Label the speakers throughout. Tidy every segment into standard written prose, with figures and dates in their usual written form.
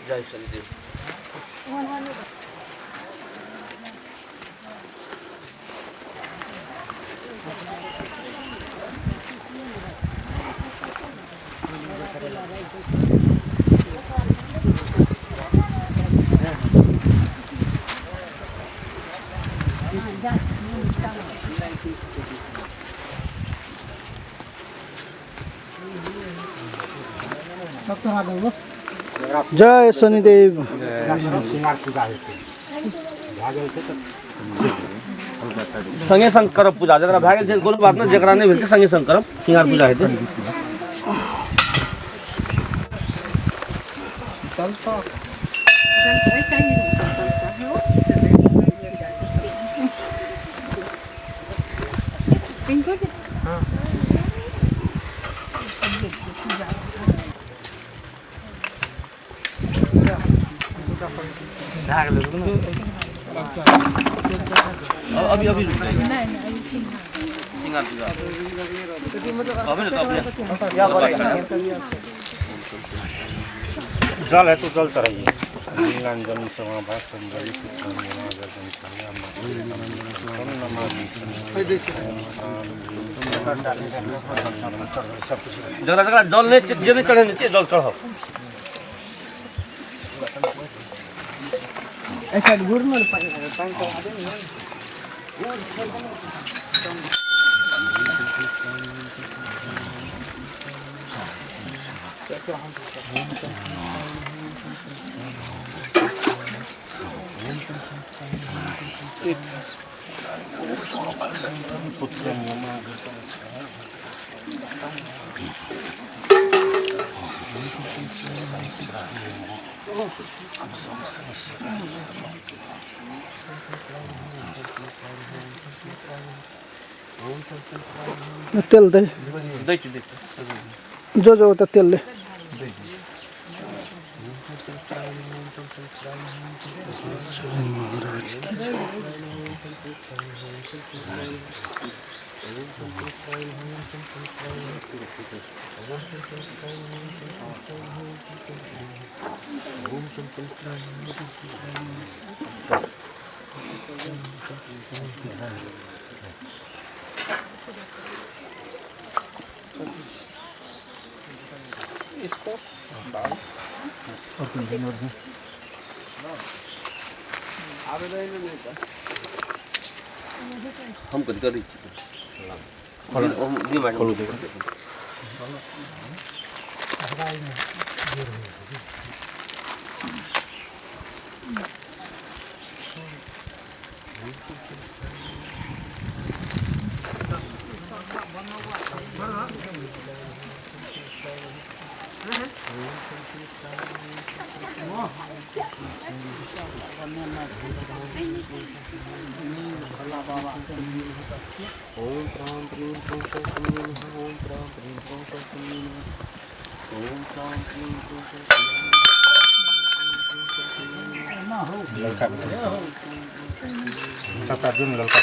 Speaker 1: जय शनिदेव।
Speaker 2: जय शनिदेव।
Speaker 1: संगे संग करब पूजा, जकरा भए गेल छै कोनो बात नहि, जकरा नहि भेल छै संगे संग करब श्रृंगार पूजा हेतै। अभी अभी रुक जाइए। श्रृंगार पूजा अभी ना तो अपने
Speaker 3: जल है तो जल चढ़ाइए।
Speaker 1: जकरा जकरा जल नहीं जे नहीं चढ़ेने छियै जल चढ़ाउ।
Speaker 2: तेल दे
Speaker 1: दै छी दै छी
Speaker 2: जो जो त तेल ले।
Speaker 1: हम कथी करै छी खोलू दे।
Speaker 3: लड़का सात आठ दिन लड़का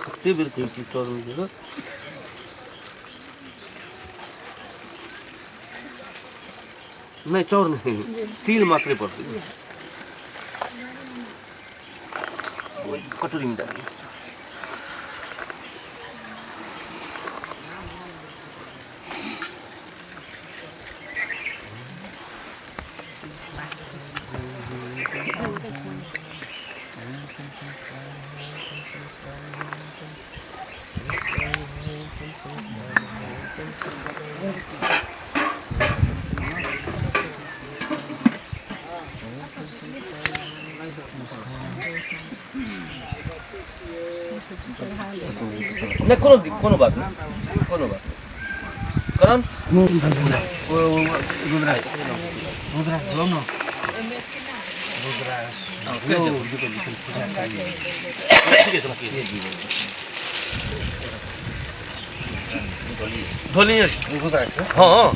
Speaker 1: कते बेर कहै छी चौर में नहीं, चौर नहीं, तिल मात्रै पड़तै। कटोरी में डालिए। नहीं कोनो कोनो बात नहीं, कोनो बात नहीं। करण रुद्रा रुद्रा लो धोली हाँ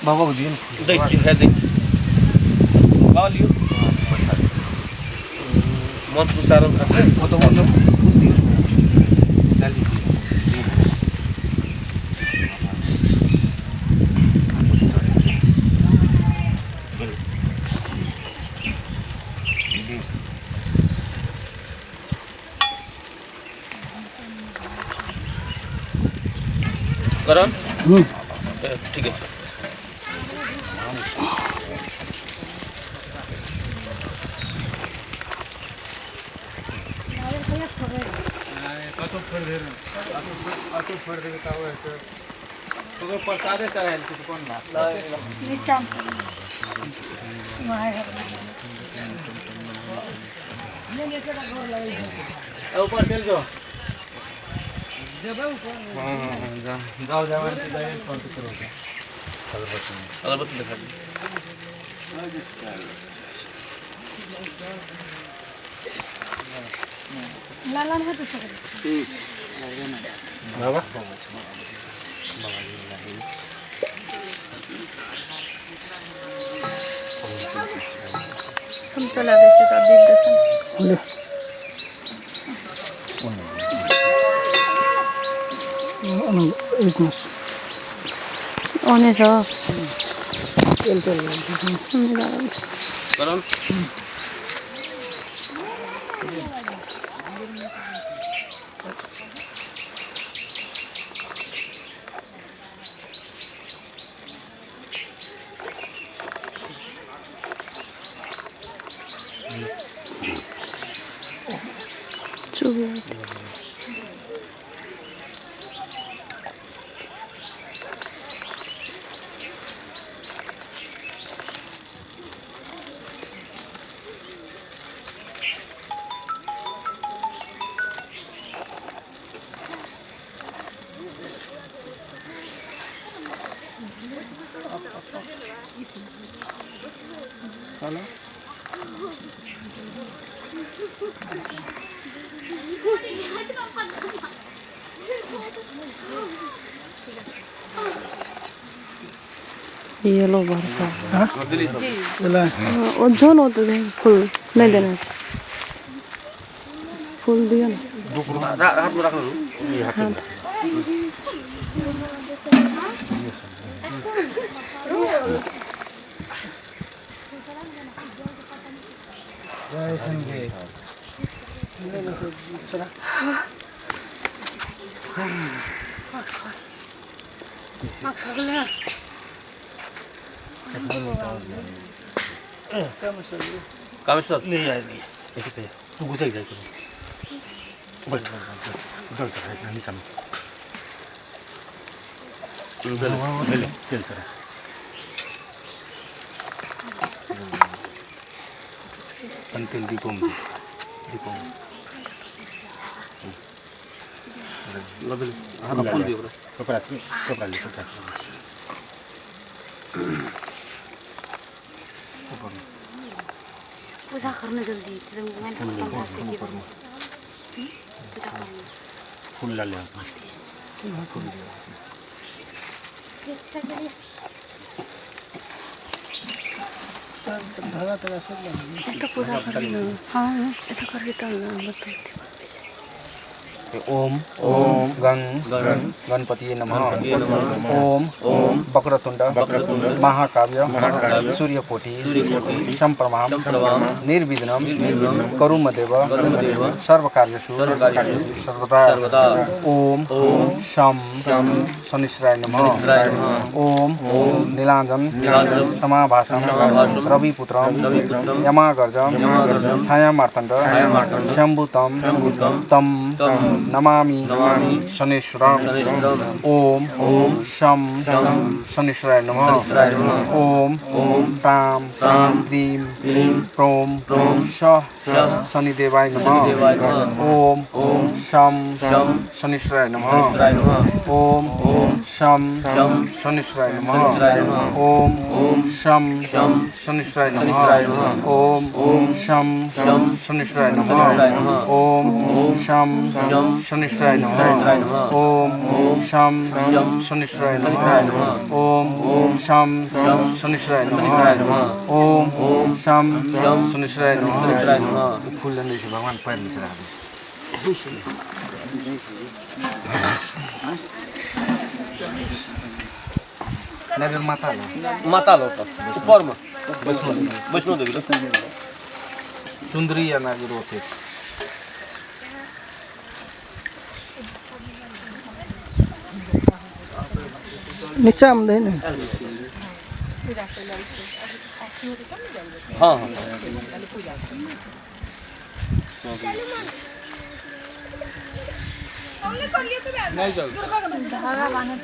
Speaker 3: बाबा को दिए
Speaker 1: देख है देख बाबा लियो मंत्र उच्चारण करते
Speaker 3: वो तो वो डाल दीजिए।
Speaker 1: करण ठीक है। ऊपर चल जाओ।
Speaker 3: जाओ जाओ
Speaker 1: अगरबत्ती दिखा दी।
Speaker 3: बाबा
Speaker 4: हम चला दे सीता दीप देखन
Speaker 2: एक मिनट
Speaker 4: ओने छ
Speaker 2: तेल तेल
Speaker 1: करण
Speaker 4: ये लो भरता और जो होते थे फूल नहीं देना, फूल दिया ना
Speaker 1: हाथ में रख लो। कामेश्वर
Speaker 3: नहीं यार नहीं ऐसे पे तू घुस जाए बैठ जल चढ़ा नीचे में ले तेल चढ़ा तेल दीपम दीपम कपड़ा कपड़ा ले कपड़ा
Speaker 5: पूजा करने जल्दी पूजा करने
Speaker 3: फूल डाले
Speaker 2: सब धागा तागा सब लगा।
Speaker 5: एत पूजा करबी न। हां, एत करबी त न बताउति।
Speaker 6: ओम ओम गण गण गणपति नमः। ओम ओम वक्रतुंड महाकाव्य सूर्यकोटि संप्रभाम निर्विघ्नं करुमदेव सर्वकार्येषु सर्वदा। ओम शं शनिश्चराय नमः। ओम नीलांजन समाभासं रविपुत्रं यमागर्जं छायामार्तण्ड शम्भुतं तं नमामि शनिश्वरं। ओम शं शनिश्वराय नमः। ओम तां क्रीं प्रों स शनिदेवाय नमः। ओम शं शनिश्वराय नमः। ओम शं शनिश्वराय नमः। ओम शं शनिश्वराय नमः। ओम शं शनिश्वराय नमः। ओम शं शनिश्वराय नमः। ओम शं शनिश्वराय नमः। ओम शं शनिश्वराय नमः। ओम शं शनिश्वराय नमः। फूल लेने से भगवान पैर में चढ़ा दे। नारियल माता लो,
Speaker 1: माता लो ऊपर में वैष्णो देवी
Speaker 6: सुंदरी या नारियल होते।
Speaker 2: नीचा हम देने।
Speaker 1: हाँ हाँ
Speaker 4: धागा बांधे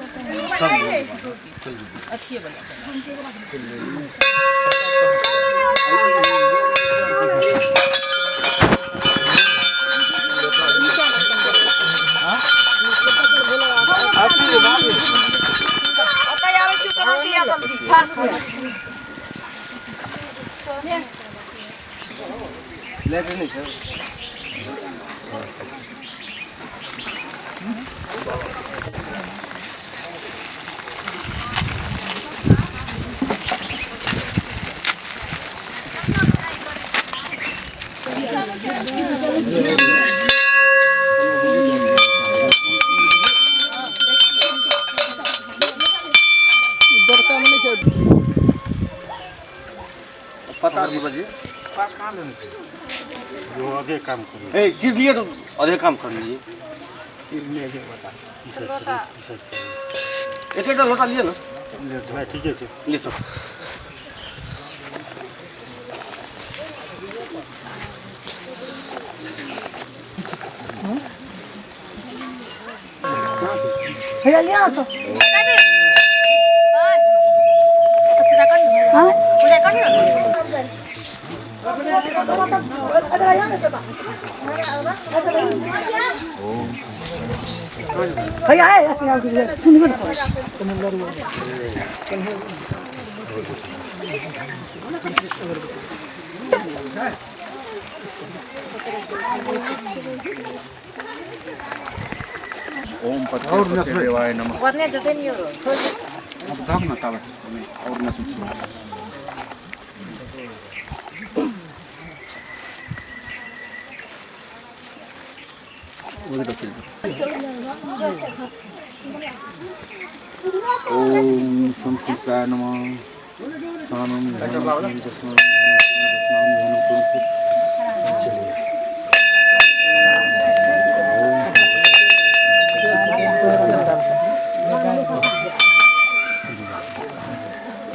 Speaker 1: पता नहीं बजे
Speaker 3: पास कहाँ लेने थे जो आधे काम कर
Speaker 1: ए चीर लिए तो आधे काम कर लिए। एक एक लोटा लिए ना
Speaker 3: ठीक है
Speaker 1: ले सब।
Speaker 2: भैया लिया तो
Speaker 5: पूजा कर पूजा कर।
Speaker 2: भैया आए
Speaker 7: ओम पति देवाय नमः। और न ओम संस्कृताय नमः। सानम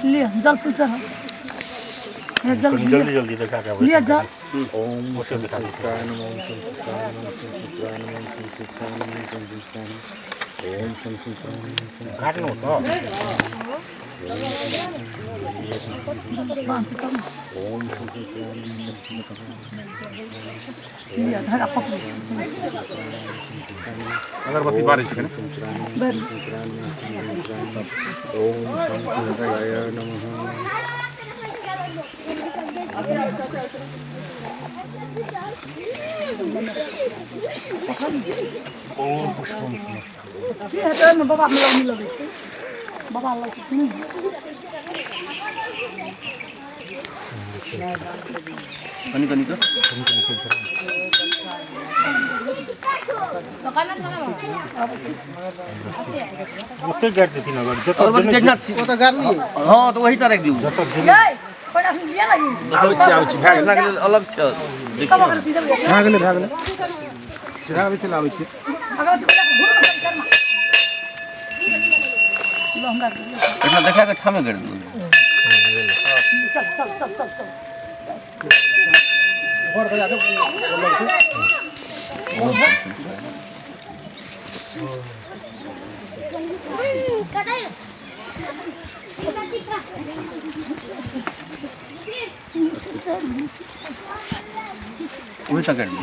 Speaker 2: ले जल पूजा
Speaker 3: जल्दी जल्दी दिखा के
Speaker 2: लिया जल।
Speaker 7: ओम संस्कृताय नमः। ओम संस्कृताय नमः। संस्कृताय नमः। संस्कृताय नमः। संस्कृताय नमः। ओम संस्कृताय नमः।
Speaker 3: काटनो तो
Speaker 7: ओम संस्कृताय नमः।
Speaker 3: अगरबत्ती बारै छ नि।
Speaker 7: ओम संस्कृताय नमः।
Speaker 3: ओम पुष्पम
Speaker 2: की हेतै में बाबा में लगै छै बाबा लगै छै।
Speaker 1: कनी कनी तो
Speaker 3: ओते गाड़ देथिन अगर जत
Speaker 1: ओ तो गाड़ ली। हां तो वही तरह दिउ
Speaker 3: जत
Speaker 2: पर अखन लिया ना
Speaker 7: आबै छी आबै छी भए गेल
Speaker 1: अलग छ
Speaker 6: भए गेलै भए गेलै चढ़ाबै छी लाबै छी
Speaker 1: इतना देखा के ठामे कर दू।
Speaker 2: चल चल चल चल चल
Speaker 1: वही तक कर दू।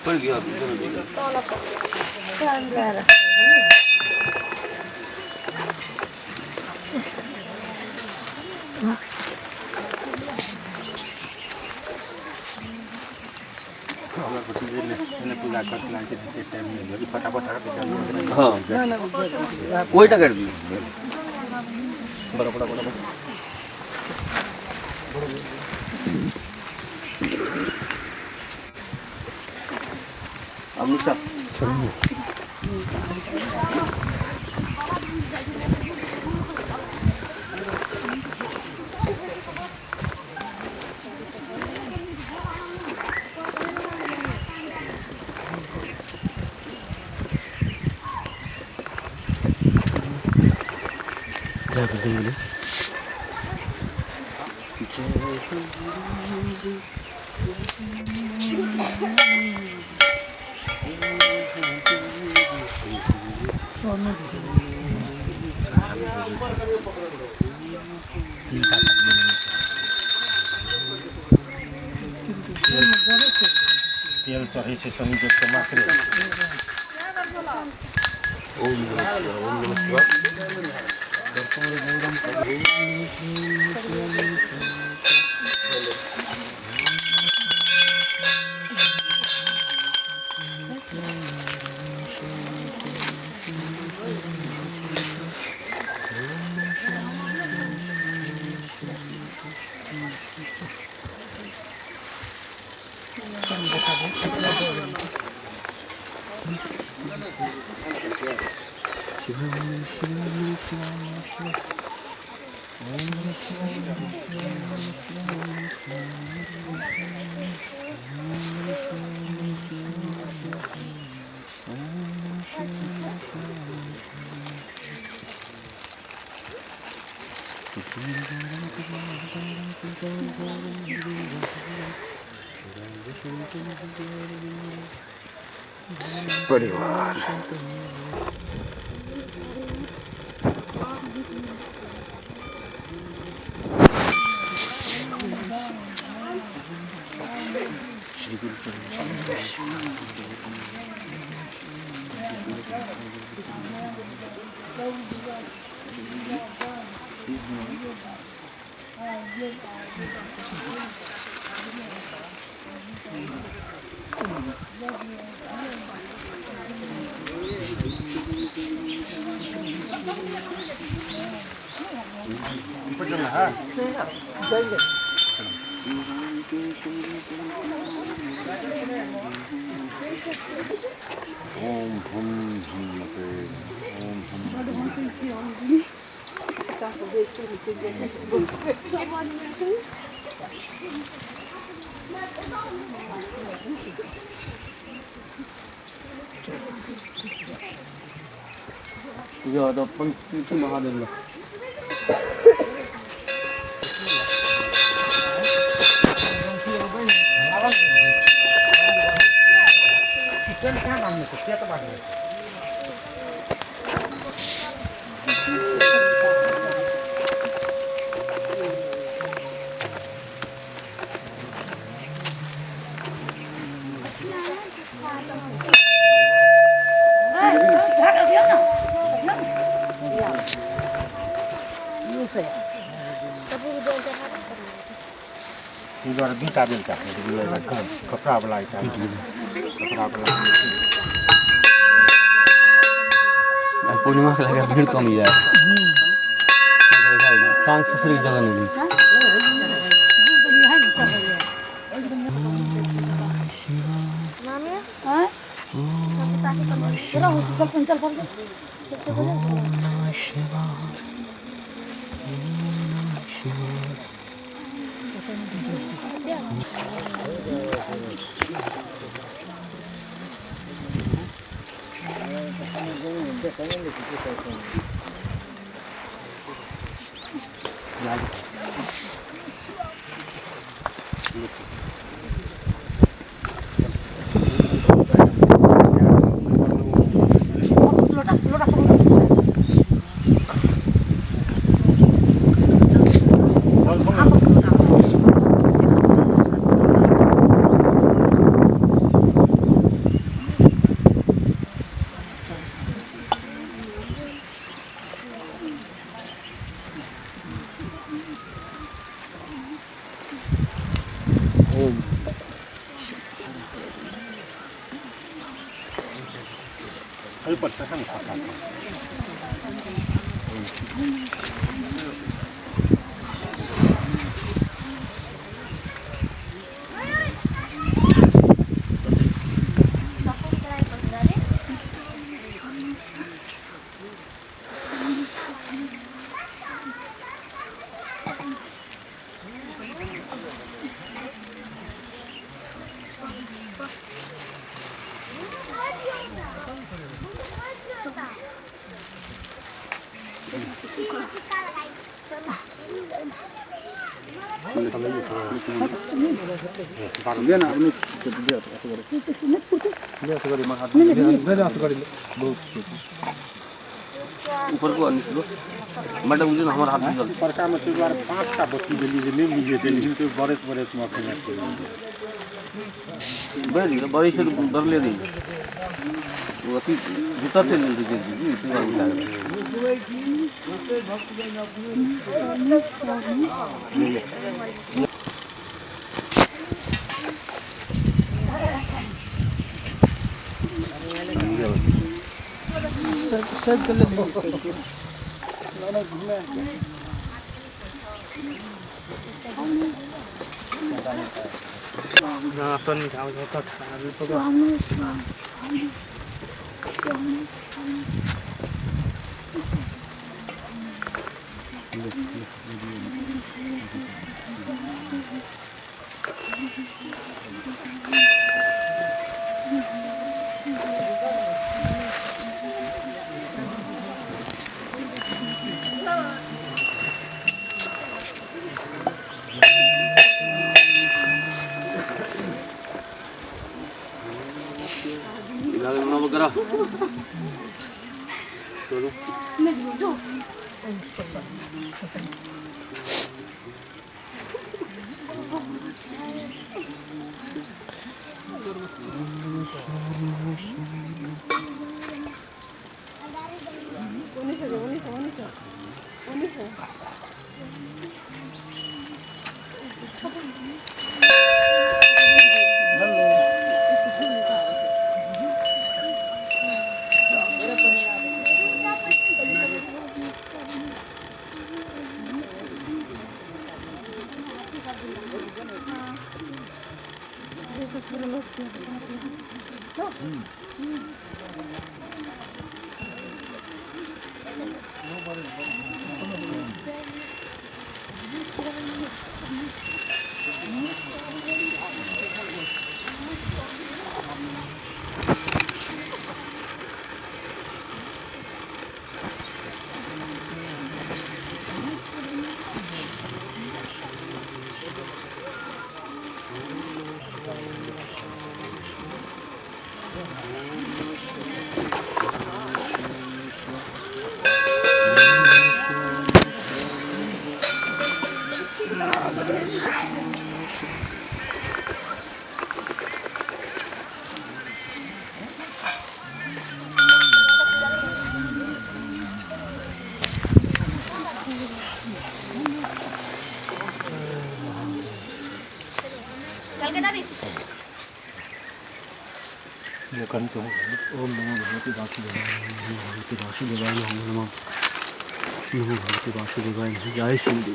Speaker 1: पड़ गया
Speaker 3: पूजा कर टाइम नहीं फटाफट।
Speaker 1: हाँ वही कर दी बड़ा बड़ा बड़ा अब नीचा
Speaker 3: चलिए। तेल चढ़ै छै शनिदेव के मात्रे।
Speaker 7: ओम नमः शिवाय। परिवार ओम हुम हुम ओम हुम।
Speaker 1: यह तो पंच महादेव।
Speaker 3: कपड़ा वाला कपड़ा वाला।
Speaker 1: पूर्णिमा के लगे भीड़ कम है। टांग ससुर की जगह नहीं। ऊपर को निकलो मैडम, मुझे हमारा हाथ निकल
Speaker 6: परका में तो बार 5 का बत्ती दिली जे नहीं मुझे दिली तो बड़े बड़े तुम अपने
Speaker 1: बड़े बड़े से डर ले रही वो अति जूता से नहीं दे दी इतना उठा।
Speaker 6: सब कर ले
Speaker 1: ओम नमो भगवते वासुदेवाय नमो भगवते वासुदेवाय नमो नमो नमो भगवते वासुदेवाय नमः। जय श्री।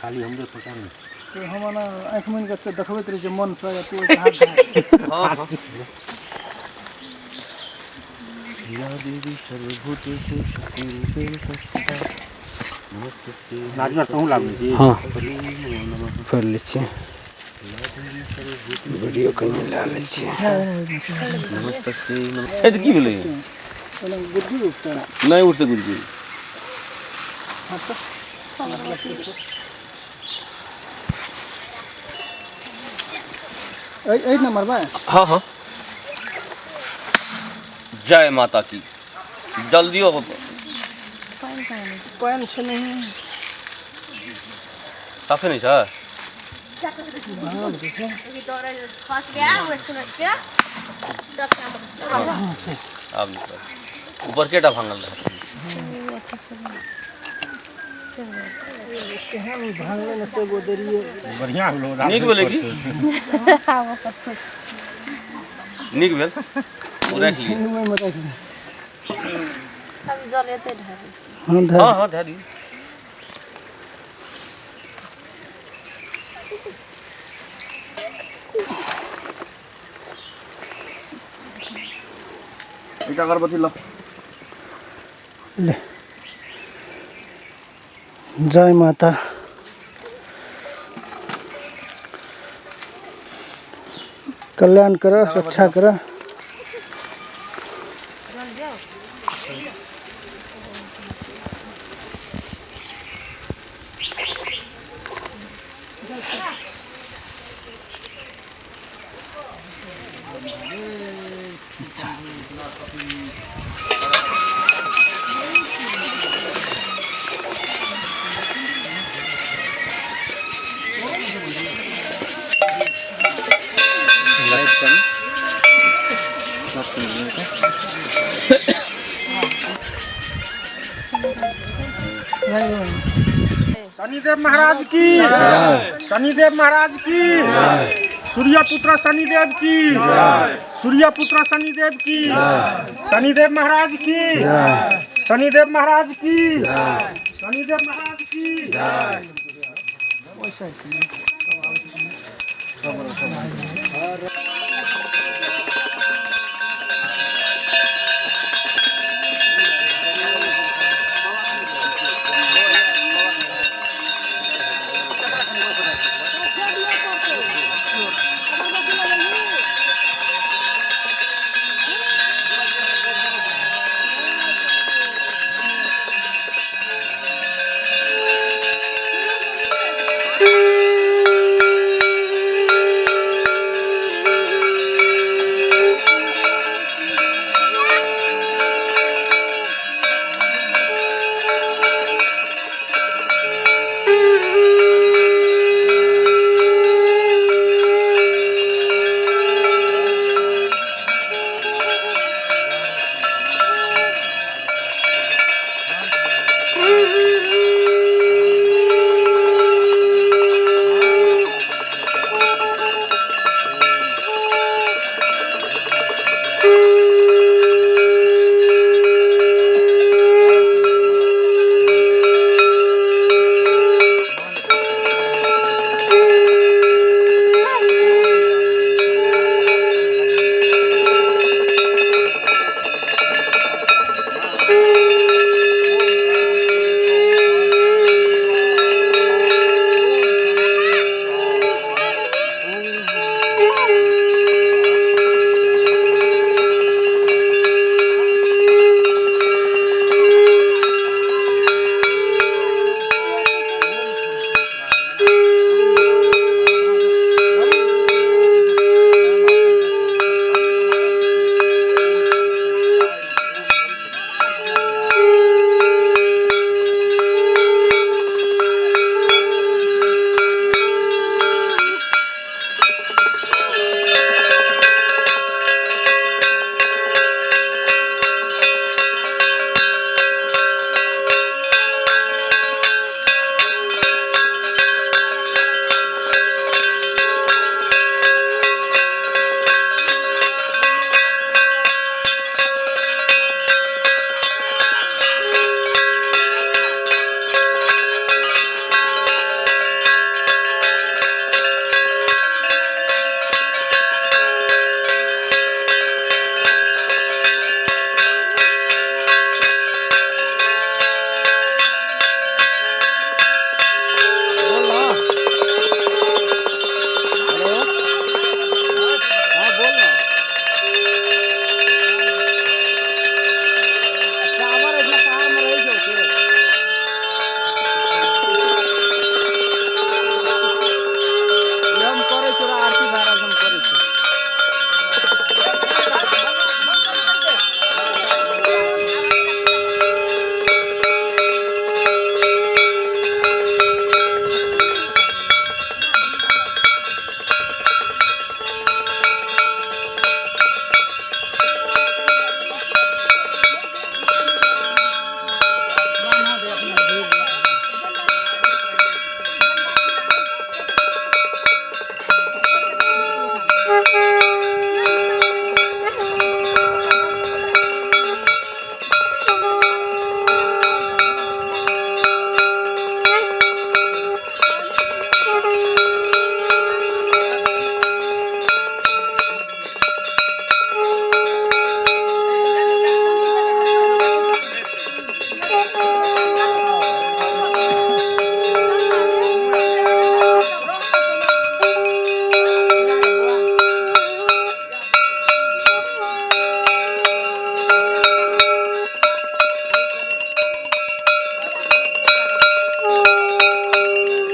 Speaker 1: खाली हमरे पता नहीं
Speaker 6: तो हम ना आँख मुनि के देखबैत रहे मन से तू हाथ।
Speaker 1: हाँ या देवी सर्वभूतेषु शक्तिरूपेण संस्थिता नमस्ते।
Speaker 3: नारियल तहु लागै छी।
Speaker 7: हां कर लै छी वीडियो कनी ला लै छी।
Speaker 1: नमस्ते। ए त की भेलै?
Speaker 6: गुदगुद उठता
Speaker 1: नहीं उठते गुदगुद।
Speaker 6: हां तो ए नंबर बा।
Speaker 1: हाँ हाँ जय माता की। जल्दी हो।
Speaker 6: पान छ नहीं
Speaker 1: साफे नहीं सर। अब ऊपर केटा भांगल रहे
Speaker 3: बढ़िया होलो।
Speaker 1: नीक भेलै की? नीक भेल। ओ राखि लिअ।
Speaker 5: हम जल एतै ढारै छी।
Speaker 1: हाँ हाँ धऽ दियौ। एकटा अगरबत्ती ल
Speaker 6: ले। जय माता। कल्याण कर, रक्षा कर।
Speaker 3: शनिदेव महाराज की, शनिदेव महाराज की, सूर्य पुत्र शनिदेव की, सूर्य पुत्र शनिदेव की, शनिदेव महाराज की, शनिदेव महाराज की, शनिदेव महाराज की।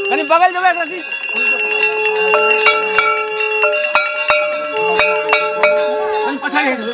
Speaker 1: कनी बगल जेबै एकरा की कनी पछाड़ी हटि जेबै।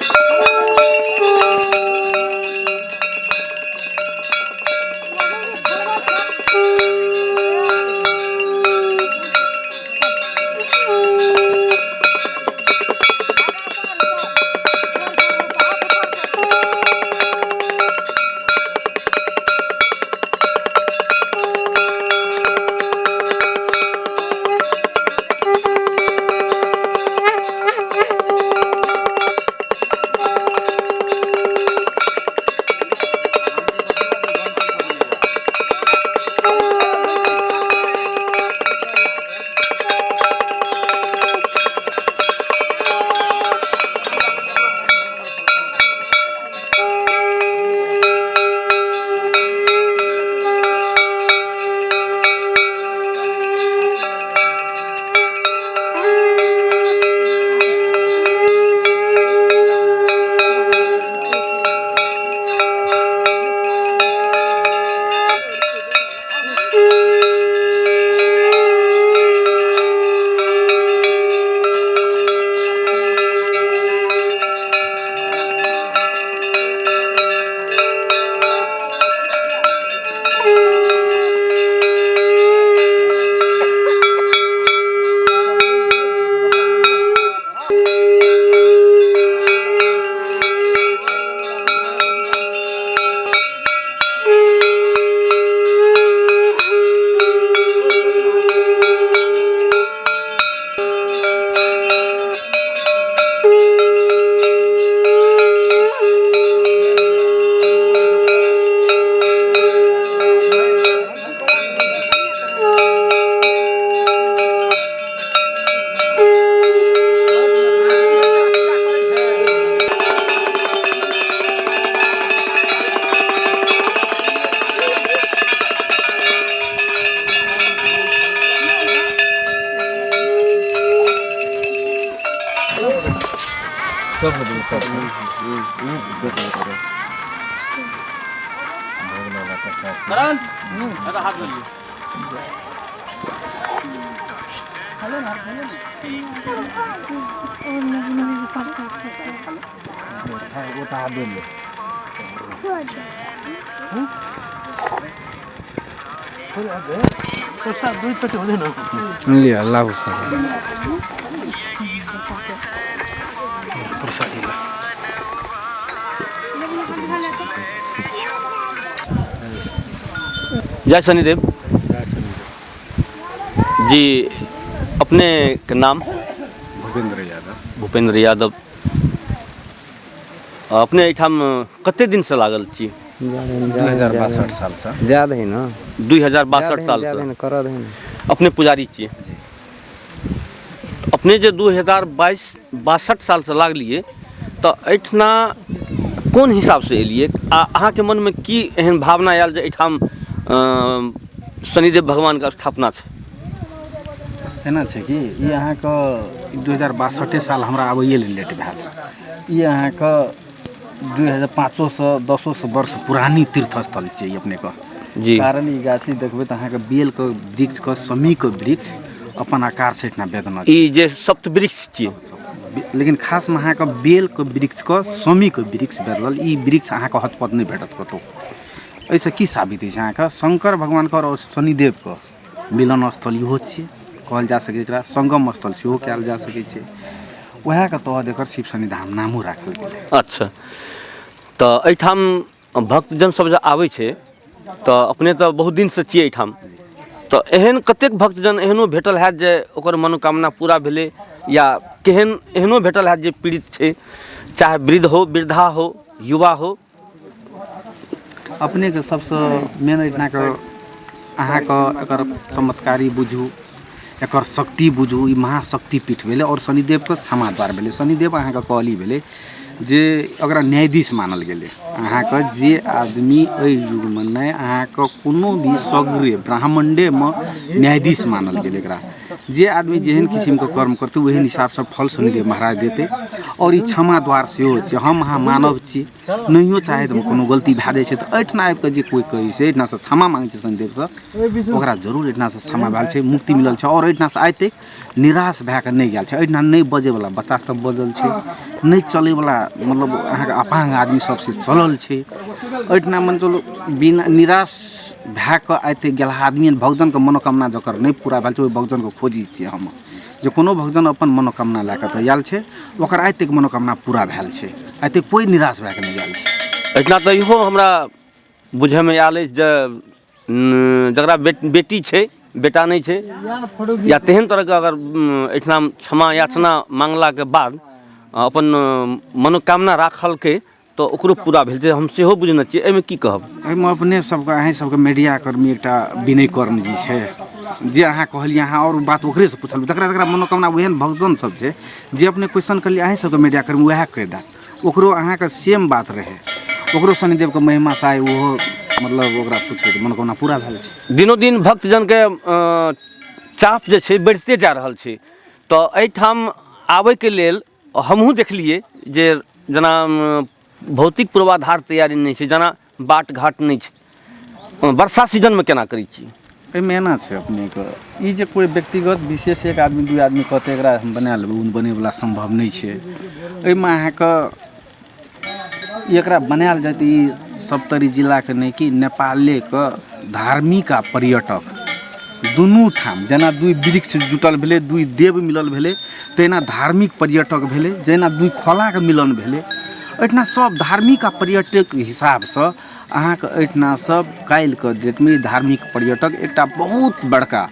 Speaker 1: करण दादा हाथ जोड़िए।
Speaker 6: लिअ लाबू।
Speaker 1: जय शनिदेव जी। अपने के नाम?
Speaker 6: भूपेंद्र यादव।
Speaker 1: भूपेंद्र यादव। अपने एहिठाम कते दिन से लागल छी?
Speaker 6: 2062 साल से।
Speaker 8: ज्यादा है ना?
Speaker 1: 2062 साल से
Speaker 8: कर दे।
Speaker 1: अपने पुजारी छी। अपने जे 2022 साल से लागलिए तो एहिठिना कोन हिसाब से एलिए आ अहाँके मनमे की एहन भावना आयल जे एहिठाम शनिदेव भगवानके स्थापना छै?
Speaker 6: एना छै कि ई अहाँके 2062 साल हमरा आबैए लेल लेट भेल। ई अहाँके 2005 10 वर्ष पुरानी तीर्थ स्थल छै ई अपनेके
Speaker 1: जी।
Speaker 6: कारण ई गाछी देखबै तऽ अहाँके बेलके वृक्षके समीके वृक्ष अपन आकार से एहिठिना बेदना छै।
Speaker 1: ई जे सप्तवृक्ष छियै,
Speaker 6: लेकिन खासमे अहाँके बेलके वृक्षके समीके वृक्ष बेदलल। ई वृक्ष अहाँके हतपत नहि भेटत कतहु। एहिसँ की साबित होइ छै? अहाँके शंकर भगवानके आओर शनिदेवके मिलन स्थल इहो छियै कहल जा सकै, एकरा संगम स्थल सेहो कयल जा सकै छै। उएहके तहत एकर शिव शनिधाम नामो राखल गेलै।
Speaker 1: अच्छा, तऽ एहिठाम भक्तजन सब जे आबै छै तऽ अपने तऽ बहुत दिनसँ छियै एहिठाम, तऽ एहन कतेक भक्तजन एहनो भेटल हैत जे ओकर मनोकामना पूरा भेलै, या केहन एहनो भेटल हैत जे पीड़ित छै, चाहे वृद्ध हो, वृद्धा हो, युवा हो,
Speaker 6: अपनेके सबसँ मेन एहिठिनाके अहाँके एकर चमत्कारी बुझू, एकर शक्ति बुझू, ई महाशक्ति पीठ भेलै आओर शनिदेवके क्षमा द्वार भेलै। शनिदेव अहाँके कहली भेलै जे एकरा न्यायाधीश मानल गेलै। अहाँके जे आदमी एहि युगमे नहि अहाँके कोनो भी सगरे ब्राह्मणेमे न्यायाधीश मानल गेलै। एकरा जे आदमी जेहन किसिमके कर्म करतै ओहन हिसाबसँ फल शनिदेव महाराज देतै। आओर ई क्षमा द्वार सेहो छै। हम अहाँ मानव छी, नहियो चाहैत कोनो गलती भए जाइ छै तऽ एहिठिना आबिकऽ जे कोइ कहै छै एहिठिनासँ क्षमा माँगै छै शनिदेवसँ, ओकरा जरूर एहिठिनासँ क्षमा भेल छै, मुक्ति मिलल छै। आओर एहिठिनासँ आइ तक निराश भए कऽ नहि गेल छै। एहिठिना नहि बजैवला बच्चा सब बजल छै, नहि चलैवला मतलब अहाँके अपाङ्ग आदमी सबसँ चलल छै। एहिठिना मानि चलू बिना निराश भए कऽ आइ तक गेल आदमी भक्तजनके मनोकामना जकर नहि पूरा भेल छै ओहि भक्तजनके खोजी छियै हम, जे कोनो भक्तजन अपन मनोकामना लए कऽ तऽ आयल छै ओकर आइ तक मनोकामना पूरा भेल छै, आइ तक कोइ निराश भए कऽ नहि गेल छै।
Speaker 1: एहिठिना तऽ इहो हमरा बुझैमे आयल अछि जे जकरा बेटी छै बेटा नहि छै या तेहन तरहके अगर एहिठिना क्षमा याचना माँगलाके बाद अपन मनोकामना राखलकै तऽ ओकरो पूरा भेल छै, हम सेहो बुझने छियै। एहिमे की कहब?
Speaker 6: एहिमे अपने सबके अहीँ सबके मीडिया कर्मी एकटा विनय कर्ण जी छै जे अहाँ कहलियै, अहाँ आओर बात ओकरेसँ पुछल, जकरा जकरा मनोकामना ओहन भक्तजन सब छै जे अपने क्वेश्चन करलियै अहीँ सबके मीडिया कर्मी वएह कहि देत, ओकरो अहाँके सेम बात रहै, ओकरो शनिदेवके महिमासँ आइ ओहो मतलब ओकरा पुछबै तऽ मनोकामना पूरा भेल छै।
Speaker 1: दिनोदिन भक्तजनके चाप जे छै बढ़िते जा रहल छै, तऽ एहिठाम आबैके लेल हमहूँ देखलियै जे जेना भौतिक पूर्वाधार तैयारी नहि छै, जेना बाट घाट नहि छै, वर्षा सीजनमे केना करै छियै?
Speaker 6: एहिमे एना छै अपनेके ई जे कोइ व्यक्तिगत विशेष एक आदमी दू आदमी कहतै एकरा हम बना लेबै, ओ बनैवला सम्भव नहि छै। एहिमे अहाँके एकरा बनायल जाय तऽ ई सप्तरी जिलाके नहि कि नेपालेके धार्मिक आ पर्यटक दुनू ठाम जेना दुइ वृक्ष जुटल भेलै, दुइ देव मिलल भेलै, तहिना धार्मिक पर्यटक भेलै, जहिना दुइ खोलाके मिलन भेलै, एहिठिना सब धार्मिक आ पर्यटक हिसाबसँ अहाँके एहिठिना सब काल्हिके डेटमे धार्मिक पर्यटक एकटा बहुत बड़का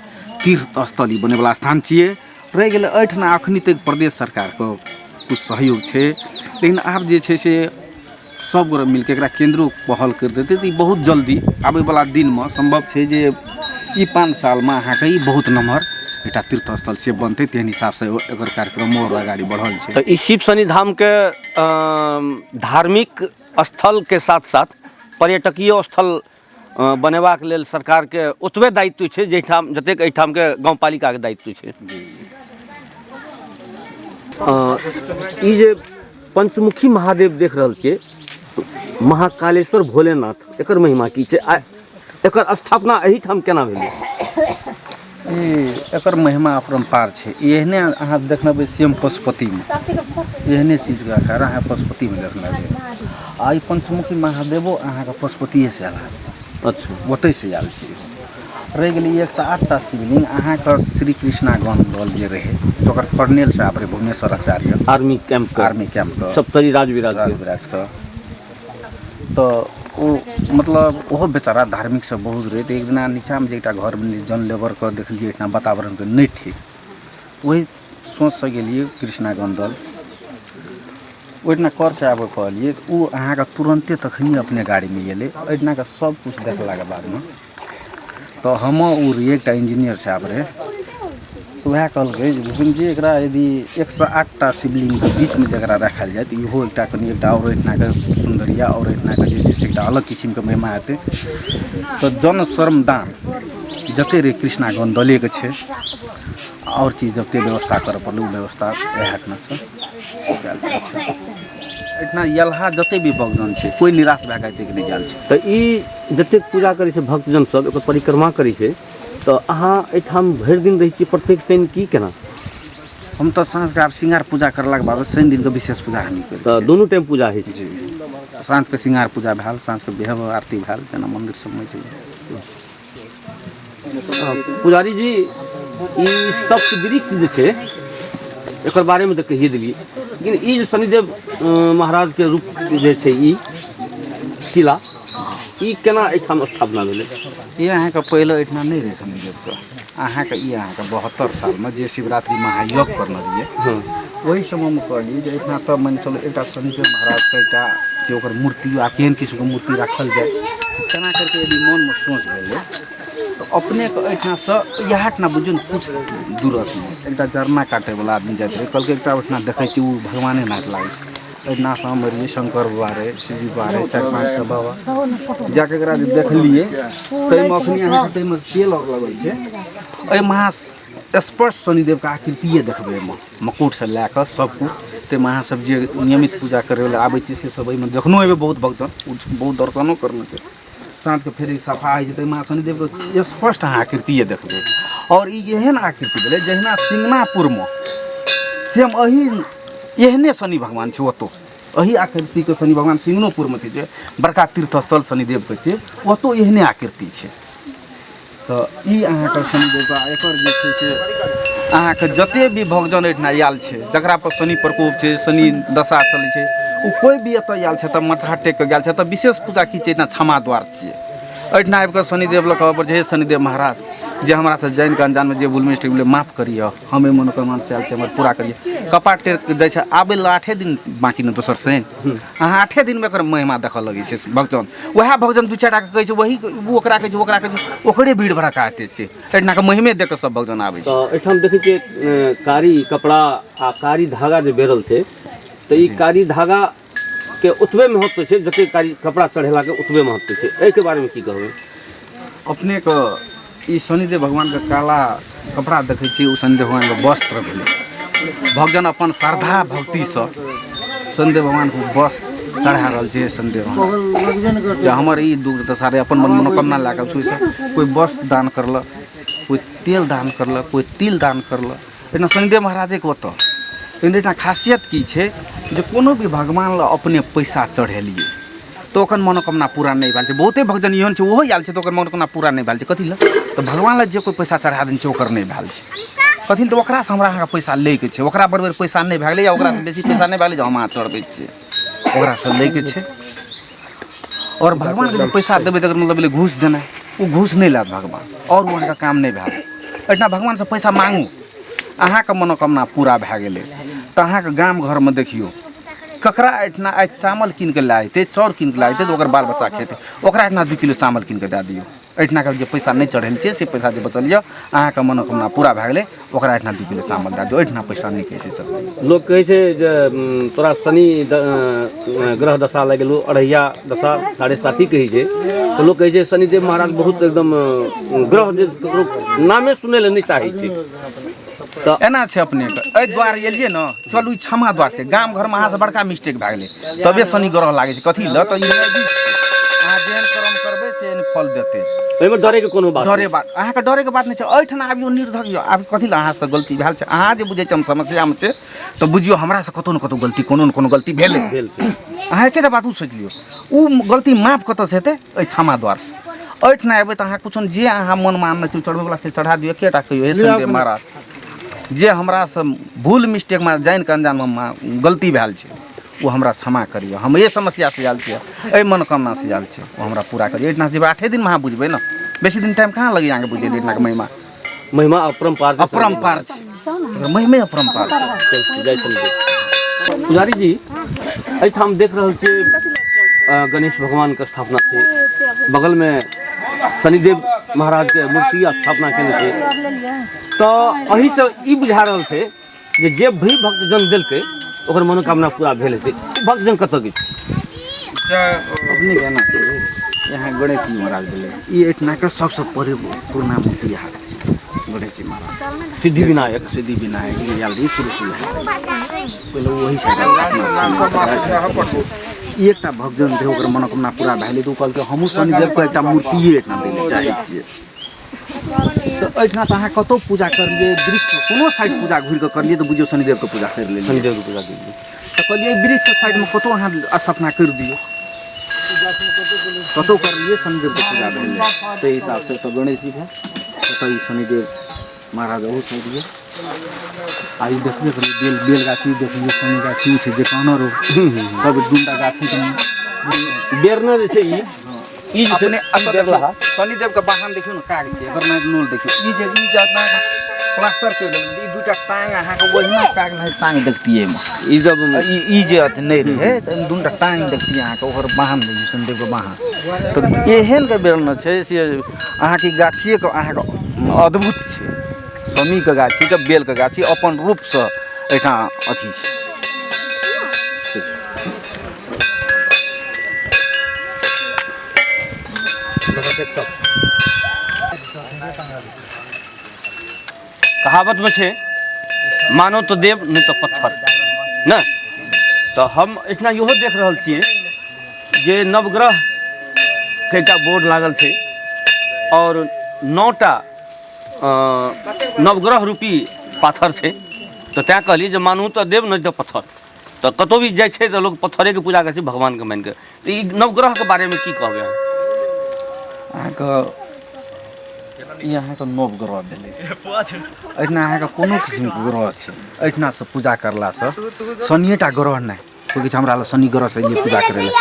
Speaker 6: तीर्थ स्थल ई बनैवला स्थान छियै। रहि गेलै एहिठिना अखनी तक प्रदेश सरकारके किछु सहयोग छै, लेकिन आब जे छै से सब गोटे मिलके एकरा केन्द्रो पहल करि देतै तऽ ई बहुत जल्दी आबैवला दिनमे सम्भव छै जे ई 5 सालमे अहाँके ई बहुत नमहर एकटा तीर्थ स्थल से बनतै, तेहन हिसाबसँ एकर कार्यक्रमो आओर अगाड़ी बढ़ल छै।
Speaker 1: तऽ ई शिव शनि धामके धार्मिक स्थलके साथ साथ पर्यटकीय स्थल बनेबाक लेल सरकारके ओतबे दायित्व छै जाहिठाम जतेक एहिठामके गाँवपालिकाके दायित्व छै। ई जे पंचमुखी महादेव देख रहल छियै, महाकालेश्वर भोलेनाथ, एकर महिमा की छै आ एकर स्थापना एहिठाम केना भेलै?
Speaker 6: ई एकर महिमा अपरम्पार छै। एहने अहाँ देखनेबै सेम पशुपतिमे, एहने चीजके आकार अहाँ पशुपतिमे देखने हेबै। आ ई पंचमुखी महादेवो अहाँके पशुपतिएसँ आयल हैत।
Speaker 1: अच्छा,
Speaker 6: ओतहिसँ आयल छै। रहि गेलै 108टा शिवलिंग अहाँके श्री कृष्णा गण दल जे रहै, ओकर कर्नेल साहब रहै Bhuwaneshwar Acharya,
Speaker 1: army camp,
Speaker 6: army कैम्पके,
Speaker 1: सप्तरी राजविराज,
Speaker 6: राजविराजके, तऽ ओ मतलब ओहो बेचारा धार्मिक सब बहुत रहै। तऽ एक दिना नीचाँमे जे एकटा घर बनेलियै जन लेबरके देखलियै एहिठाम वातावरणके नहि ठीक, ओहि सोचसँ गेलियै कृष्णा गण दल, ओहिठिना कर साहबके कहलियै, ओ अहाँके तुरन्ते तखनी अपने गाड़ीमे एलै। एहिठिनाके सब किछु देखलाके बादमे तऽ हम ओ रहियै एकटा इंजीनियर साहब रहै, तऽ वएह कहलकै जे भूपेन्द्र जी एकरा यदि 108टा शिवलिंगके बीचमे जे एकरा राखल जाय तऽ इहो एकटा कनि एकटा आओर एहिठिनाके सौन्दर्य आओर एहिठिनाके जे छै से एकटा अलग किसिमके महिमा हेतै। तऽ जन श्रमदान जते रहै कृष्णा गण दलेके छै, आओर चीज जते व्यवस्था करऽ पड़लै ओ व्यवस्था इएह एहिठिनासँ कयल जाइ छै। एहिठिना यलहा जते भी भक्तजन छै कोइ निराश भए कऽ एतेक नहि गेल छै।
Speaker 1: तऽ ई जतेक पूजा करै छै भक्तजन सब, एकर परिक्रमा करै छै, तऽ अहाँ एहिठाम भरि दिन रहै छियै प्रत्येक शनि की केना?
Speaker 6: हम तऽ साँझके आब श्रृंगार पूजा करलाके बाद शनि दिनके विशेष पूजा हम करै
Speaker 1: तऽ दुनू टाइम पूजा होइ छै?
Speaker 6: जी, साँझके श्रृंगार पूजा भेल, साँझके बेहब आरती भेल, जेना मन्दिर सबमे छै।
Speaker 1: पुजारी जी, ई सप्त वृक्ष जे छै एकर बारेमे तऽ कहिए देलियै, लेकिन ई जे शनिदेव महाराजके रूप जे छै ई शिला, ई केना एहिठाम स्थापना भेलै?
Speaker 6: ई अहाँके पहिले एहिठिना नहि रहै शनिदेवके। अहाँके ई अहाँके 72 सालमे जे शिवरात्रि महायज्ञ करने रहियै ओहि समयमे कहलियै जे एहिठिना तऽ मानि चलू एकटा शनिदेव महाराजके एकटा जे ओकर मूर्ति आ केहन किस्मके मूर्ति राखल जाय, करके यदि मनमे सोच भेलै तऽ अपनेके एहिठामसँ इएह ठिना बुझियौ ने किछु दूरमे एकटा जरना काटैवला आदमी जाइत रहै, कहलकै एकटा ओहिठिना देखै छी ओ भगवाने नाथ लागै छै। एहिठिनासँ हम रहियै, शंकर बाबा रहै, शिवजी बाबा रहै, 4-5 टा बाबा जाके एकरा जे देखलियै ताहिमे अखनी अहाँके ताहिमे तेल आओर लगल छै। एहिमे अहाँ स्पष्ट शनिदेवके आकृतिए देखबै, एहिमे मकुटसँ लए कऽ सबकिछु। ताहिमे अहाँ सब जे नियमित पूजा करै लए आबै छी से सब एहिमे जखनो एबै बहुत भक्तजन बहुत दर्शनो करने छै। साँझके फेर ई सफा होइ छै, ताहिमे अहाँ शनिदेवके स्पष्ट अहाँ आकृतिए देखबै। आओर ई एहन आकृति भेलै जहिना सिंगनापुरमे सेम एही एहने शनि भगवान छै, ओतौ एही आकृतिके शनि भगवान सिंगनोपुरमे छै, जे बड़का तीर्थस्थल शनिदेवके छै, ओतौ एहने आकृति छै। तऽ ई अहाँके शनिदेवके एकर जे छै से अहाँके जते भी भक्तजन एहिठिना आयल छै, जकरा पर शनि प्रकोप छै, शनि दशा चलै छै, ओ कोइ भी एतऽ आयल छै तऽ माथा टेक कऽ गेल छै। तऽ विशेष पूजा की छै, एहिठिना क्षमा द्वार छियै। एहिठिना आबि कऽ शनिदेव लग कहऽ पड़ै छै, हे शनिदेव महाराज, जे हमरासँ जानि कऽ अनजानमे जे भूल मिस्टेक भेलै माफ करिअ, हम एहि मनोकामनासँ आयल छी, हमर पूरा करिअ। कपार टेक जाइ छै, आबै लए 8 दिन बाँकी ने दोसर शनि, अहाँ 8 दिनमे एकर महिमा देखऽ लगै छै भक्तजन। वएह भक्तजन 2-4 टाके कहै छै, वही ओ ओकरा कहै छै, ओकरा कहै छै, ओकरे भीड़ भड़क्का एते छै। एहिठिनाके महिमे देख कऽ सब भक्तजन आबै छै।
Speaker 1: तऽ एहिठाम देखै छियै कारी कपड़ा आ कारी धागा जे बेरल छै, तऽ ई कारी धागा के ओतबे महत्व छै जते कारी कपड़ा चढ़ेलाके ओतबे महत्व छै। एहिके बारेमे की कहबै?
Speaker 6: अपनेके ई शनिदेव भगवानके काला कपड़ा देखै छियै, ओ शनिदेव भगवानके वस्त्र भेलै। भक्तजन अपन श्रद्धा भक्तिसँ शनिदेव भगवानके वस्त्र चढ़ा रहल छै। शनिदेव भगवान जे हमर ई दुख दशा रहै, अपन मन मनोकामना लए कऽ ओहिसँ कोइ वस्त्र दान करलक, कोइ तेल दान करलक, कोइ तिल दान करलक। एहिना शनिदेव महाराजेके ओतऽ लेकिन एहिठाम खासियत की छै जे कोनो भी भगवान लए अपने पैसा चढ़ेलियै तऽ ओकर मनोकामना पूरा नहि भेल छै। बहुते भक्तजन एहन छै, ओहो आयल छै तऽ ओकर मनोकामना पूरा नहि भेल छै। कथी लए? तऽ भगवान लए जे कोइ पैसा चढ़ा देने छै ओकर नहि भेल छै। कथी लए? तऽ ओकरासँ हमरा अहाँके पैसा लैके छै, ओकरा बराबर पैसा नहि भए गेलै या ओकरासँ बेसी पैसा नहि भए गेलै जे हम अहाँ चढ़बै छियै, ओकरासँ लैके छै। आओर भगवानके जे पैसा देबै तकर मतलब भेलै घूस देनाइ, ओ घूस नहि लेत भगवान, आओर ओ अहाँके काम नहि भेल। एहिठाम भगवानसँ पैसा मांगू, अहाँके मनोकामना पूरा भए गेलै तऽ अहाँके गाम घरमे देखियौ ककरा एहिठिना आइ चावल कीन कऽ लए अयतै, चाउर कीन कऽ लए अयतै तऽ ओकर बाल बच्चा खेतै, ओकरा एहिठिना 2 किलो चावल कीन कऽ दए दियौ। एहिठिनाके जे पैसा नहि चढ़ेल छै से पैसा जे बचल यऽ, अहाँके मनोकामना पूरा भए गेलै, ओकरा एहिठिना 2 किलो चावल दए दियौ। एहिठिना पैसा नहि कहै छै चढ़बै।
Speaker 1: लोक कहै छै जे तोरा शनि ग्रह दशा लागि गेलौ, अढ़ैया दशा 7.5 कहै छै, तऽ लोक कहै छै शनिदेव महाराज बहुत एकदम ग्रह जे ककरो नामे सुनै लए नहि चाहै छै।
Speaker 6: तऽ एना छै अपनेके एहि द्वार एलियै ने, चलू ई क्षमा द्वार छै। गाम घरमे अहाँसँ बड़का मिस्टेक भए गेलै तबे शनि ग्रह लागै छै। कथी लए? तऽ ई नजदीक छै, अहाँ जेहन कर्म करबै से एहन फल देतै।
Speaker 1: एहिमे डरैके कोनो बात
Speaker 6: डरे बात अहाँके डरैके बात नहि छै। एहिठाम आबियौ निर्धक यौ, आब कथी लए अहाँसँ गलती भेल छै? अहाँ जे बुझै छियै हम समस्यामे छै तऽ बुझियौ हमरासँ कतहु ने कतहु गलती, कोनो ने कोनो गलती भेलै।
Speaker 1: भेल छै।
Speaker 6: अहाँ एकेटा बात ओ सोचि लियौ, ओ गलती माफ कतऽसँ हेतै? एहि क्षमा द्वारसँ। एहिठिना एबै तऽ अहाँ किछो जे अहाँ मनमे आनने छी चढ़बैवला से चढ़ा दियौ। एकेटा कहियौ, हे शनिदेव महाराज, जे हमरासँ भूल मिस्टेकमे जानि कऽ अनजानमे गलती भेल छै ओ हमरा क्षमा करियौ। हम एहि समस्यासँ आयल छियै, एहि मनोकामनासँ आयल छियै, ओ हमरा पूरा करियौ। एहिठिना जेबै 8 दिनमे अहाँ बुझबै ने, बेसी दिन टाइम कहाँ लगैए अहाँके बुझै एहिठिनाके महिमा।
Speaker 1: महिमा अपरम्पार,
Speaker 6: अपरम्पार छै, महिमे अपरम्पार छै।
Speaker 1: जय शनिदेव। पुजारी जी, एहिठाम देख रहल छियै गणेश भगवानके स्थापना छै, बगलमे शनिदेव महाराजके मूर्ति स्थापना केने छै। तऽ एहिसँ ई बुझा रहल छै जे जे भी भक्तजन देलकै ओकर मनोकामना पूरा भेल हेतै। भक्तजन कतऽ गेल?
Speaker 6: अपने के एना छै, यहाँ गणेश जी महाराज भेलै, ई एहिठिनाके सबसँ पुरना मूर्ति यहाँ छै गणेश जी महाराज,
Speaker 1: सिद्धि विनायक।
Speaker 6: सिद्धि विनायक जे आयल रही शुरू शुरू पहिले वही साइड स्थापना छलै। ई एकटा भक्तजन रहै, ओकर मनोकामना पूरा भए गेलै तऽ ओ कहलकै हमहूँ शनिदेवके एकटा मूर्तिए एहिठिना दै लए चाहै छियै। तऽ एहिठिना तऽ अहाँ कतहु पूजा करलियै, वृक्ष कोनो साइड पूजा घुरि कऽ करलियै तऽ बुझियौ शनिदेवके पूजा करि लेलियै।
Speaker 1: शनिदेवके पूजा केलियै
Speaker 6: तऽ कहलियै वृक्षके साइडमे कतहु अहाँ स्थापना करि दियौ, कतहु करलियै शनिदेवके पूजा भेलै। ताहि हिसाबसँ एतऽ गणेश जी भेल, एतऽ ई शनिदेव महाराज ओहो साइड यऽ। आ ई देखबे करियौ बेल बेल गाछी देखलियै, शनि गाछी छै जे कहने रहौ सब दूटा गाछी
Speaker 1: बेरना जे छै ई जे
Speaker 6: अपने
Speaker 1: बेरलाहा
Speaker 6: शनिदेवके वाहन देखियौ ने काग छै, एकर नाक नोल देखियौ, ई जे ई जे अपना प्लास्टर करि देलकै, ई दूटा टाँग अहाँके ओहिना काग नहि टाँग देखतियै एहिमे।
Speaker 1: ई जब
Speaker 6: ई जे अथी नहि रहै तऽ एहिमे दूटा टाँग देखतियै अहाँके, ओकर वाहन देखियौ शनिदेवके वाहन। तऽ एहनके बेल छै से अहाँके गाछिएके अहाँके अद्भुत छै। शमीके गाछीके बेलके गाछी अपन रूपसँ एहिठाम अथी छै।
Speaker 1: कहावतमे छै मानो तऽ देव नहि तऽ पत्थर ने। तऽ हम एहिठिना इहो देख रहल छियै जे नवग्रहके एकटा बोर्ड लागल छै आओर 9टा नवग्रह रूपी पाथर छै। तऽ तैँ कहलियै जे मानू तऽ देव नहि तऽ पत्थर। तऽ कतहु भी जाइ छै तऽ लोक पत्थरेके पूजा करै छै भगवानके मानि कऽ। तऽ ई नवग्रहके बारेमे की कहबै अहाँ?
Speaker 6: अहाँके ई अहाँके नवग्रह भेलै। एहिठिना अहाँके कोनो किसिमके ग्रह छै एहिठिनासँ पूजा करलासँ शनिएटा ग्रह नहि, कोइ किछु हमरा लग शनि ग्रह छै पूजा करै लए,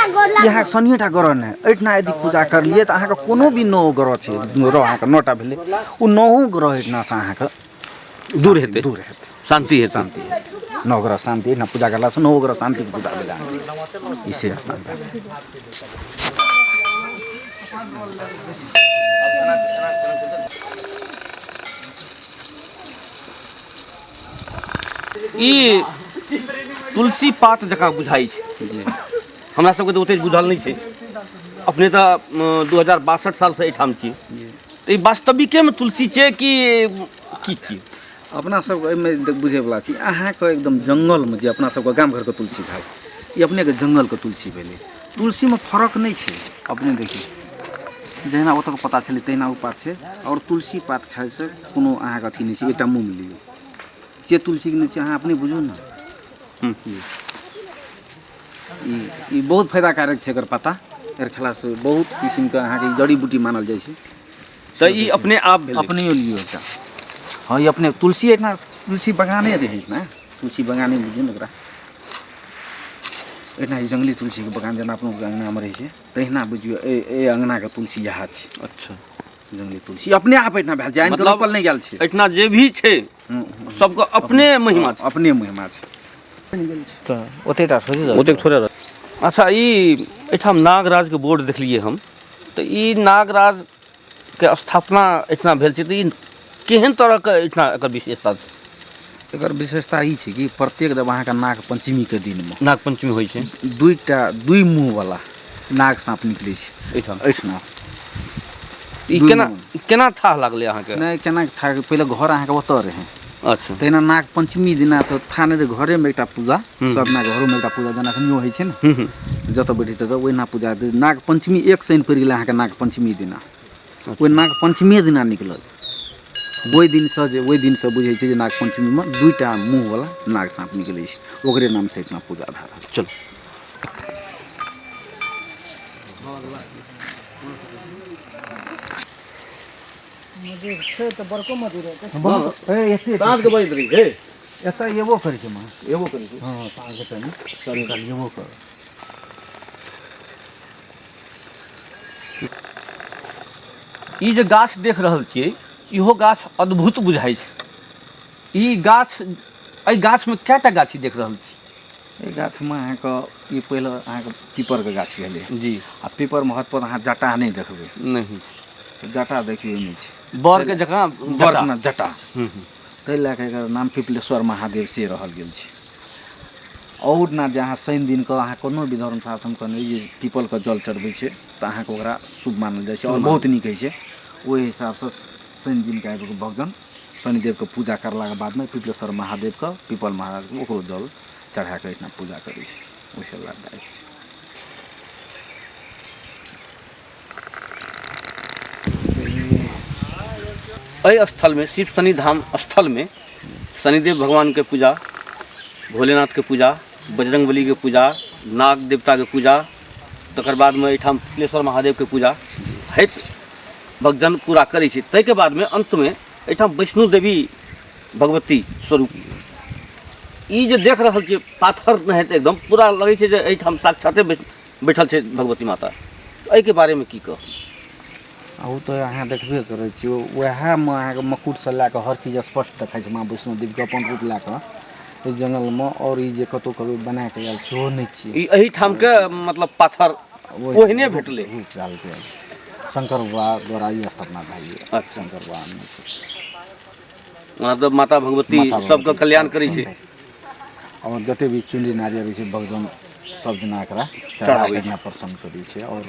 Speaker 6: ई अहाँके शनिएटा ग्रह नहि। एहिठिना यदि पूजा करलियै तऽ अहाँके कोनो भी नओ ग्रह छै, ग्रह अहाँके 9टा भेलै, ओ 9 ग्रह एहिठिनासँ अहाँके
Speaker 1: दूर हेतै,
Speaker 6: दूर हेतै,
Speaker 1: शान्ति हेतै,
Speaker 6: शान्ति हेतै। 9 ग्रह शान्ति एहिठिना पूजा करलासँ 9 ग्रह शान्तिके पूजा भेलै अहाँके। ई से स्थान भेलै।
Speaker 1: ई तुलसी पात जकाँ बुझाइ छै
Speaker 6: जी।
Speaker 1: हमरा सबके तऽ ओतेक बुझल नहि छै। अपने तऽ 2062 सालसँ एहिठाम छी, तऽ ई वास्तविकेमे तुलसी छै कि की छियै?
Speaker 6: अपना सबके एहिमे बुझैवला छी अहाँके एकदम जङ्गलमे जे अपना सबके गाम घरके तुलसी भेल, ई अपनेके जङ्गलके तुलसी भेलै। तुलसीमे फरक नहि छै। अपने देखियौ जहिना ओतऽके पता छलै तहिना ओ पात छै। आओर तुलसी पात खाइसँ कोनो अहाँके अथी नहि छै। एकटा मुँहमे लियौ जे तुलसीके नहि छै, अहाँ अपने बुझू ने। ई बहुत फायदाकारक छै एकर पत्ता। एकर खेलासँ बहुत किसिमके अहाँके ई जड़ी बूटी मानल जाइ छै।
Speaker 1: तऽ ई अपने आप भेलै?
Speaker 6: अपने लियौ एकटा। हँ, ई अपने तुलसी एहिठिना तुलसी बगाने रहै ने, तुलसी बगाने बुझियौ ने एकरा। एहिठिना ई जङ्गली तुलसीके बगान जेना अपनो अङ्गनामे रहै छै तहिना बुझियौ एहि अङ्गनाके तुलसी इएह छै।
Speaker 1: अच्छा,
Speaker 6: जङ्गली तुलसी अपने आप एहिठिना भेल छै, आनि कऽ रोपल नहि गेल छै।
Speaker 1: एहिठिना जे भी छै सबके अपने महिमा छै,
Speaker 6: अपने महिमा छै। तऽ ओतेटा थोड़े
Speaker 1: ओतेक थोड़े। अच्छा, ई एहिठाम नागराजके बोर्ड देखलियै हम, तऽ ई नागराजके स्थापना एहिठिना भेल छै, तऽ ई केहन तरहके एहिठिना एकर विशेषता छै?
Speaker 6: एकर विशेषता ई छै कि प्रत्येक जब अहाँके नाग पञ्चमीके दिनमे
Speaker 1: नाग पञ्चमी होइ छै,
Speaker 6: 2 मुँहवला नाग साँप निकलै छै
Speaker 1: एहिठाम।
Speaker 6: एहिठिना।
Speaker 1: ई केना केना थाह लागलै अहाँके?
Speaker 6: नहि, केना थाह, पहिले घर अहाँके ओतऽ रहै।
Speaker 1: अच्छा,
Speaker 6: तहिना नाग पञ्चमी दिना तऽ थाह नहि रहै, घरेमे एकटा पूजा, सब नाग घरोमे एकटा पूजा जेना एखनियो होइ छै ने, जतऽ बैठै ततऽ ओहिना पूजा। नाग पञ्चमी एक शनि पड़ि गेलै अहाँके नाग पञ्चमी दिना, ओहि नाग पञ्चमीए दिना निकलल। ओहि दिनसँ जे ओहि दिनसँ बुझै छै जे नाग पञ्चमीमे 2टा मुँहवला नाग साँप निकलै छै, ओकरे नामसँ एहिठिना पूजा भए रहल।
Speaker 1: चलू, साँझके बजैत रहै छै।
Speaker 6: एतऽ एबो करै छै माँ,
Speaker 1: एबो करै छै।
Speaker 6: हँ, साँझके टाइम एबो कर।
Speaker 1: ई जे गाछ देख रहल छियै इहो गाछ अद्भुत बुझाइ छै। ई गाछ, एहि गाछमे कएटा गाछी देख रहल छी?
Speaker 6: एहि गाछमे अहाँके ई पहिले अहाँके पीपरके गाछ भेलै
Speaker 1: जी।
Speaker 6: आ पीपरमे हतपत अहाँ जटा नहि देखबै।
Speaker 1: नहि,
Speaker 6: जटा देखियौ नहि छै,
Speaker 1: बड़के जकाँ
Speaker 6: बड़ जटा, ताहि लए कऽ एकर नाम पिपलेश्वर महादेव से रहल गेल छै। आओर ने जे अहाँ शनि दिनके अहाँ कोनो भी धर्म शास्त्रमे कहने जे पीपलके जल चढ़बै छै तऽ अहाँके ओकरा शुभ मानल जाइ छै आओर बहुत नीक होइ छै। ओहि हिसाबसँ शनि दिनके आबि कऽ भगवान शनिदेवके पूजा करलाके बादमे पिपलेश्वर महादेवके पीपल महाराजके ओकरो जल चढ़ा कऽ एहिठाम पूजा करै छै, ओहिसँ लाभदायक छै।
Speaker 1: एहि स्थलमे शिव शनि धाम स्थलमे शनिदेव भगवानके पूजा, भोलेनाथके पूजा, बजरंगबलीके पूजा, नाग देवताके पूजा, तकर बादमे एहिठाम पिपलेश्वर महादेवके पूजा होइत भक्तजन पूरा करै छै। ताहिके बादमे अन्तमे एहिठाम वैष्णो देवी भगवती स्वरूप ई जे देख रहल छियै पाथर नहि एकदम पूरा लगै छै जे एहिठाम साक्षाते बैठल छै भगवती माता। एहिके बारेमे की कहब?
Speaker 6: ओ तऽ अहाँ देखबे करै छियै, उएहमे अहाँके मकुटसँ लए कऽ हर चीज स्पष्ट देखाइ छै माँ वैष्णो देवीके अपन रूप लए कऽ एहि जङ्गलमे। आओर ई जे कतहु कभी बना कऽ आयल सेहो नहि छियै,
Speaker 1: ई एहिठामके मतलब पाथर ओहने भेटलै
Speaker 7: रूप भेल छै शंकर बाबा द्वारा ई स्थापना भेल यऽ
Speaker 1: अच्छा।
Speaker 7: शंकर बाबा आनने छै
Speaker 1: ओना तऽ माता भगवती
Speaker 7: माता भगवती
Speaker 1: सबके कल्याण करै छै
Speaker 7: आओर जते भी चुनरी नारियल रहै छै भगवान सब दिना एकरा
Speaker 1: चढ़ाबै
Speaker 7: चढ़ा
Speaker 1: छै।
Speaker 7: के प्रसन्न करै छै आओर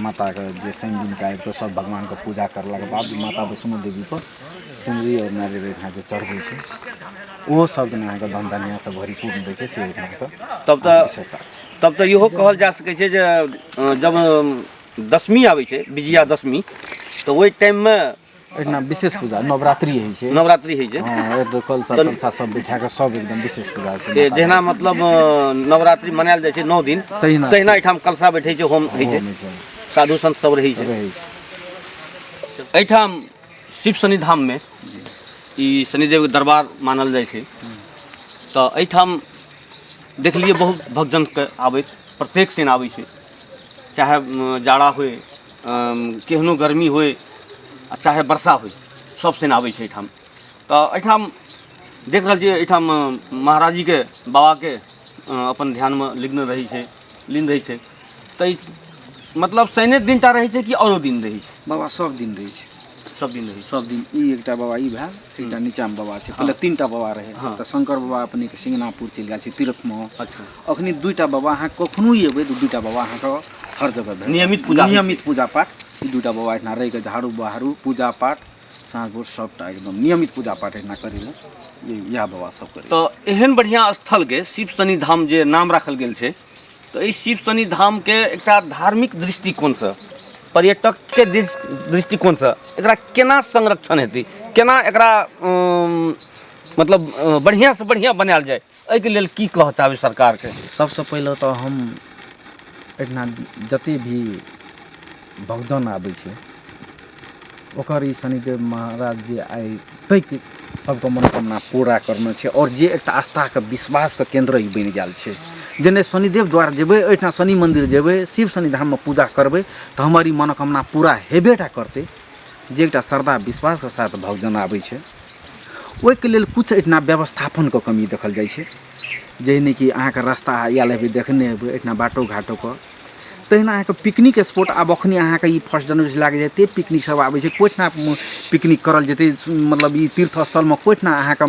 Speaker 7: माताके जे शनि दिनके आबि कऽ सब भगवानके पूजा करलाके बाद माता वैष्णो देवीपर चुनरी आओर नारियल एहिठाम जे चढ़बै छै ओहो सब दिना अहाँके धन धान्यसँ भरिपूर्ण दै छै से एहिठामके
Speaker 1: तब तऽ
Speaker 7: विशेषता छै
Speaker 1: तब तऽ इहो कहल जा सकै छै जे जब दशमी आबै छै विजया दशमी तऽ ओहि टाइममे
Speaker 7: एहिठिना विशेष पूजा नवरात्रि होइ छै
Speaker 1: नवरात्रि होइ छै
Speaker 7: हँ एक कलसा तलसा सब बैठा कऽ सब एकदम विशेष पूजा होइ छै
Speaker 1: जे जहिना मतलब नवरात्रि मनायल जाइ छै 9 दिन
Speaker 7: तहिना
Speaker 1: तहिना एहिठाम कलशा बैठै छै होम होइ छै
Speaker 7: होम होइ छै
Speaker 1: साधु संत सब रहै छै
Speaker 7: रहै छै
Speaker 1: एहिठाम शिव शनि धाममे ई शनिदेवके दरबार मानल जाइ छै तऽ एहिठाम देखलियै बहुत भक्तजनके आबैत प्रत्येक शनि आबै छै चाहे जाड़ा होइ केहनो गर्मी होइ आ चाहे वर्षा होइ सब शनि आबै छै एहिठाम तऽ एहिठाम देख रहल छियै एहिठाम महाराजीके बाबाके अपन ध्यानमे लिग्न रहै छै लीन रहै छै तऽ ई मतलब शनिए दिनटा रहै छै कि औरो दिन रहै छै
Speaker 6: बाबा सब दिन रहै छै
Speaker 1: सब दिन रहै छै
Speaker 6: सब दिन ई एकटा बाबा ई भेल एकटा नीचामे बाबा छै पहिले तीनटा बाबा रहै तऽ शंकर बाबा अपनेके सिंगनापुर चलि गेल छै तीर्थमे
Speaker 1: अच्छा
Speaker 6: अखनी दुइटा बाबा अहाँ कखनो एबै तऽ दुइटा बाबा अहाँके हर जगह भेटत
Speaker 1: नियमित पूजा होइ छै।
Speaker 6: नियमित पूजा पाठ ई दुइटा बाबा एहिठिना रहि कऽ झाड़ू बहारू पूजा पाठ साँझ भोर सबटा एकदम नियमित पूजा पाठ एहिठिना करै लए इएह बाबा सब करै
Speaker 1: तऽ एहन बढ़िआँ स्थलके शिव शनि धाम जे नाम राखल गेल छै तऽ एहि शिव शनि धामके एकटा धार्मिक दृष्टिकोणसँ पर्यटकके दृष्टिकोणसँ एकरा केना संरक्षण हेतै केना एकरा मतलब बढ़िआँसँ बढ़िआँ बनायल जाय एहिके लेल की कहऽ चाहबै सरकारके
Speaker 7: सबसँ पहिले तऽ हम एहिठिना जतेक भी भक्तजन आबै छै ओकर ई शनिदेव महाराज जे आइ तक सबके मनोकामना पूरा करने छै आओर जे एकटा आस्थाके विश्वासके केन्द्र ई बनि गेल छै जेना शनिदेव द्वार जेबै एहिठाम शनि मन्दिर जेबै शिव शनि धाममे पूजा करबै तऽ हमर ई मनोकामना पूरा हेबे टा करतै जे एकटा श्रद्धा विश्वासके साथ भक्तजन आबै छै ओहिके लेल किछु एहिठिना व्यवस्थापनके कमी देखल जाइ छै जाहिमे कि अहाँके रास्ता आयल हेबै देखने हेबै एहिठिना बाटो घाटोके तहिना अहाँके पिकनिक स्पॉट आब अखनी अहाँके ई फर्स्ट जनवरी से लागै छै एते पिकनिक सब आबै छै कोइ ठिना पिकनिक करल जेतै मतलब ई तीर्थ स्थलमे कोइ ठिना अहाँके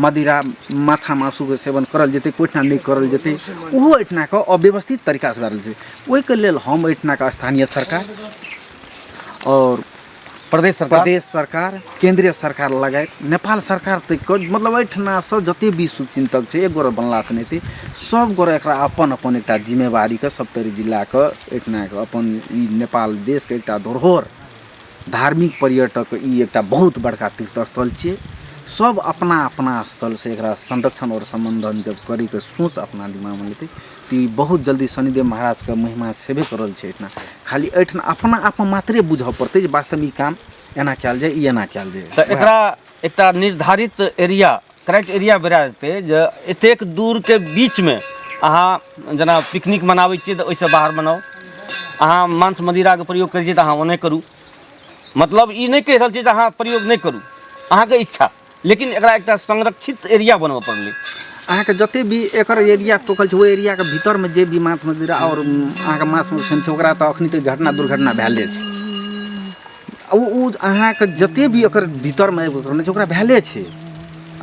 Speaker 7: मदिरा माछा मासुके सेवन करल जेतै कोइ ठिना नहि करल जेतै ओहो एहिठिनाके अव्यवस्थित तरीकासँ भए रहल छै ओहिके लेल हम एहिठिनाके स्थानीय सरकार आओर
Speaker 1: प्रदेश सरकार
Speaker 6: प्रदेश सरकार केन्द्रीय सरकार लगायत नेपाल सरकार तक मतलब एहिठिनासँ जतेक भी शुभचिन्तक छै एक गोरे बनलासँ नहि हेतै सब गोरे एकरा अपन अपन एकटा जिम्मेवारीके सप्तरी जिलाके एहिठिनाके अपन ई नेपाल देशके एकटा धरोहर धार्मिक पर्यटक ई एकटा बहुत बड़का तीर्थ स्थल छियै सब अपना अपना स्थलसँ एकरा संरक्षण आओर सम्बन्धन जब करैके सोच अपना दिमागमे लेतै तऽ ई बहुत जल्दी शनिदेव महाराजके महिमा छेबे करल छै एहिठिना खाली एहिठिना अपना आपमे मात्रे बुझऽ पड़तै जे वास्तवमे ई काम एना कयल जाय ई एना कयल जाय
Speaker 1: तऽ एकरा एकटा निर्धारित एरिया क्राइटेरिया बना देतै जे एतेक दूरके बीचमे अहाँ जेना पिकनिक मनाबै छियै तऽ ओहिसँ बाहर मनाउ अहाँ मांस मदिराके प्रयोग करै छियै तऽ अहाँ ओ नहि करू मतलब ई नहि कहि रहल छी जे अहाँ प्रयोग नहि करू अहाँके इच्छा लेकिन एकरा एकटा संरक्षित एरिया बनबऽ पड़लै
Speaker 6: अहाँके जते भी एकर एरिया टोकल छै ओहि एरियाके भीतरमे जे भी माछ मदिरा आओर अहाँके माछ मछली छै ओकरा तऽ अखनी तक घटना दुर्घटना भेले छै ओ ओ अहाँके जते भी एकर भीतरमे आबि कऽ करने छै ओकरा भेले छै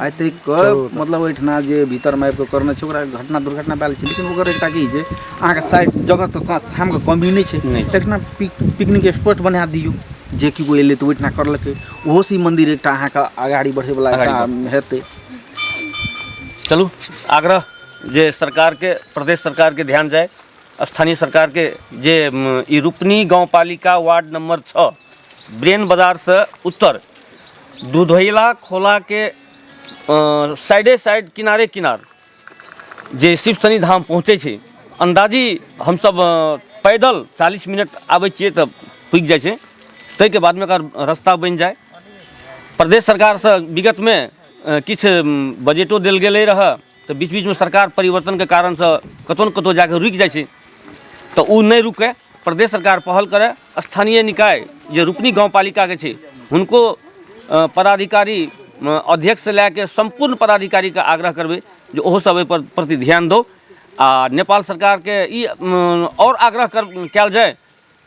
Speaker 6: आइ तक मतलब ओहिठिना जे भीतरमे आबि कऽ करने छै ओकरा घटना दुर्घटना भेल छै लेकिन ओकर एकटा की छै अहाँके साइड जगह तऽ ठामके कमी नहि छै
Speaker 1: नहि छै।
Speaker 6: एहिठिना पिकनिक स्पॉट बना दियौ जे कि कोइ एलै तऽ ओहिठिना करलकै ओहोसँ ई मन्दिर एकटा अहाँके अगाड़ी बढ़ैवला एकटा हेतै
Speaker 1: चलू आग्रह जे सरकारके प्रदेश सरकारके ध्यान जाय स्थानीय सरकारके जे ई रुपनी गाँवपालिका वार्ड नंबर 6 ब्रेन बाजारसँ उत्तर दुधैला खोलाके साइडे साइड किनारे किनार जे शिव शनि धाम पहुँचै छै अन्दाजी हमसभ पैदल 40 मिनट आबै छियै तऽ पुगि जाइ छै ताहिके बादमे एकर रस्ता बनि जाय प्रदेश सरकारसँ विगतमे किछु बजटो देल गेलै रहए तऽ बीच बीचमे सरकार परिवर्तनके कारणसँ कतहु ने कतहु जाकऽ रुकि जाइ छै तऽ ओ नहि रुकै प्रदेश सरकार पहल करय स्थानीय निकाय जे रुपनी गाँवपालिकाके छै हुनको पदाधिकारी अध्यक्षसँ लए कऽ सम्पूर्ण पदाधिकारीके आग्रह करबै जे ओहो सब एहिपर प्रति ध्यान दौ। आ नेपाल सरकारके ई आओर आग्रह कर कयल जाय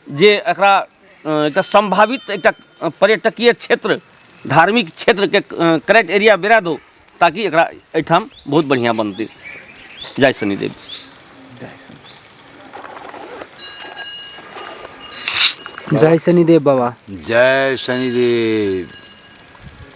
Speaker 1: जे एकरा एकटा सम्भावित एकटा पर्यटकीय क्षेत्र, धार्मिक क्षेत्रके क्राइटेरिया बेरा दो, ताकि एकरा एहिठाम बहुत बढ़िआँ बनतै। जय शनिदेव।
Speaker 8: जय शनिदेव बाबा।
Speaker 9: जय शनिदेव।